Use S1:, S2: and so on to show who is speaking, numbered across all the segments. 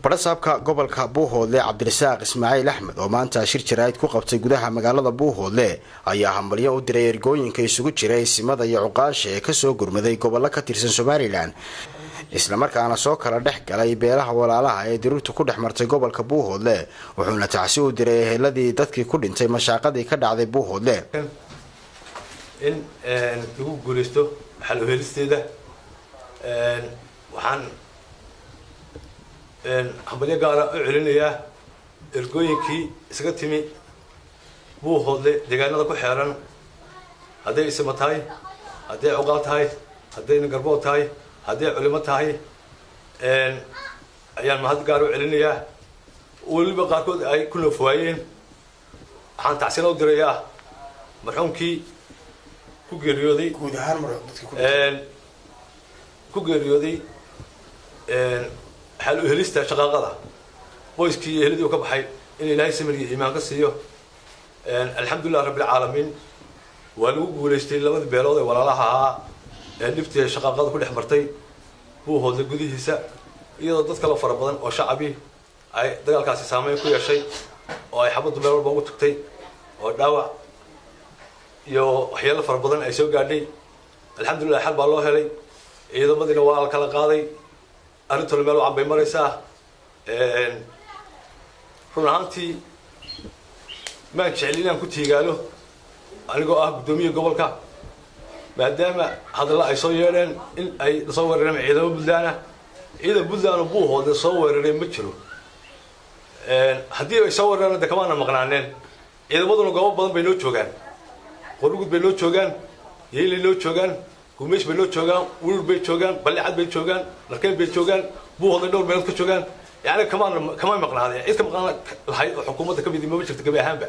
S1: Badhasaabka gobolka Buuhoodle Cabdirasaaq Ismaaciil Axmed oo maanta shir jaraa'id ku qabtay gudaha magaalada Buuhoodle ayaa hambalyo u diray ergooyinka isugu jiray simada iyo cuqaasha ee kasoo gurmaday gobollo ka tirsan Somalilan, islamarkaana soo kala dhex galay beelaha walaalaha ee dirirtu ku dhex martay gobolka Buuhoodle. Wuxuuna tacsi u diray eheladii dadkii ku dhintay mashaaqadii ka dhacday Buuhoodle.
S2: In lagu guuleysto xal uhelisteeda, waxaan hambalyo gaara u celinayaa ergooyinkii isaga timi Buuhoodle, deegaanada ku xeeran, hadday isima tahay, hadday cuqaal tahay, hadday garbood tahay, hadday culimo tahay, ayaan mahad gaar u celinayaa. Weliba qaarkood ay ku noof waayeen. Waxaan tacsina u dirayaa marxuumkii ku geeriyooday,
S1: guud ahaan
S2: ku geeriyooday xal uhelista shaqaaqada, qoyskii iyo eheladii u ka baxay in Ilaahay samir iyo iimaan ka siiyo. Alxamdulilah rabbilcaalamiin, waa lagu guulaystay labadii beelood ee walaalaha ahaa ee dhibtii shaqaaqada ku dhex martay Buuhoodle gudihiisa, iyadoo dad kaloo fara badan oo shacabi ay dagaalkaasi saameyn ku yeeshay oo ay xabaddu meel walba ugu tagtay oo dhaawac iyo waxyeelo fara badan ay soo gaadhay. Alxamdulilah, xal baa loo helay, ciidamadiina waa la kala qaaday, arrintuna meel wacan bay maraysaa. Run ahaantii maan jecli inaan ku tiigaalo anigoo ah guddoomiye gobolka, maadaama hadalla ay soo yeedheen in ay soo weerareen ciidamo Puntland ah. Ciidan Puntland oo Buuhoodle soo weeraray ma jiro. Haddii ay soo weerareen, de kamaana maqnaaneen. Ciidamaduna goobo badan bay noo joogaan: Qorugud bay noo joogaan, Yeylay noo joogaan, Gumeys bay noo joogaan, Wulur bay joogaan, Ballicad bay joogaan, Larkeyn bay joogaan, Buuhoodle dhowr meelood ka joogaan. Yani kamaan kamay maqnaadeen. Cid ka maqnaan lahayd oo xukuumadda kamid mama jirto gabi ahaanba.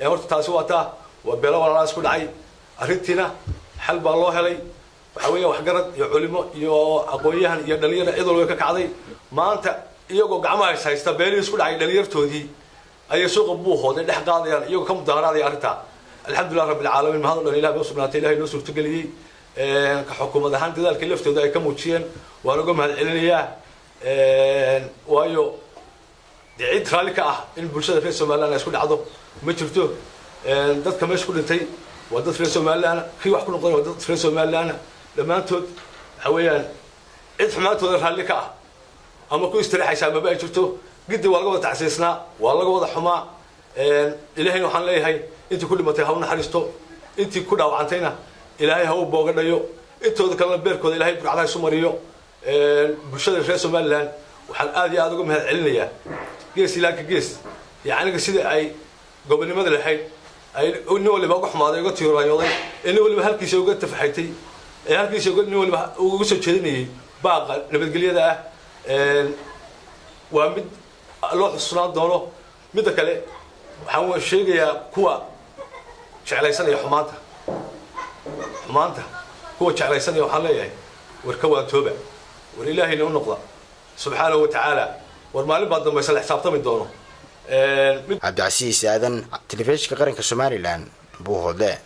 S2: Horta taasi waa taa, waa beelo walaalaa isku dhacay, arrintiina xal baa loo helay. Waxaa weeya waxgarad iyo culimo iyo aqoon-yahan iyo dhalinyaro, cid walba ka kacday. Maanta iyagoo gacmaha is haysta beelihii isku dhacay dhalinyartoodii ayay suuqa Buuhoodle dhex qaadayaan, iyagoo ka mudaharaadaya arrintaa. Alxamdulilah rabbilcaalamiin, mahad o dhan Ilah bay usugnaatay, Ilahay noo suurtageliyey. Ka xukuumad ahaan dadaalkii laftooda ay ka muujiyeen waan uga mahad celinayaa, waayo dee cid raalli ka ah in bulshada reer Somaliland ay isku dhacdo ma jirto. Dadka meesha ku dhintay waa dad reer Somaliland, kii wax ku noqday waa dad reer Somaliland. Dhammaantood waxa weeyaan cid xumaantooda raalli ka ah ama ku istiraxaysa maba ay jirto. Giddi waa laga wada tacsiisnaa, waa laga wada xumaa. Ilaahayna waxaan leeyahay intii ku dhimatay ha u naxariisto, intii ku dhaawacantayna Ilaahay ha u boogadhayo, intooda kalena beerkooda Ilahay burcadaha isu mariyo. Bulshada reer Somaliland waxaan aad iyo aada uga mahad celinayaa gees ilaa ka gees, yacniga sida ay gobonimada lahayd ay nin waliba uga xumaaday, uga tiiraayooday, ee nin waliba halkiisa uga tafaxaytay, ee halkiisa nin waliba uga soo jeedinayay baaqa nabadgelyada ah, waa mid loo xusunaan doono. Midda kale, waxaan sheegayaa kuwa jeclaysanaya xumaanta, xumaanta kuwa jeclaysanaya, waxaan leeyahay: war ka waantooba, war Ilaahayna u noqda subxaanahu wa tacaala, war maalin baa dambaysa la xisaabtami doono.
S1: Cabdicasiis Aadan, telefishinka qaranka Somalilan, Buuhoodle.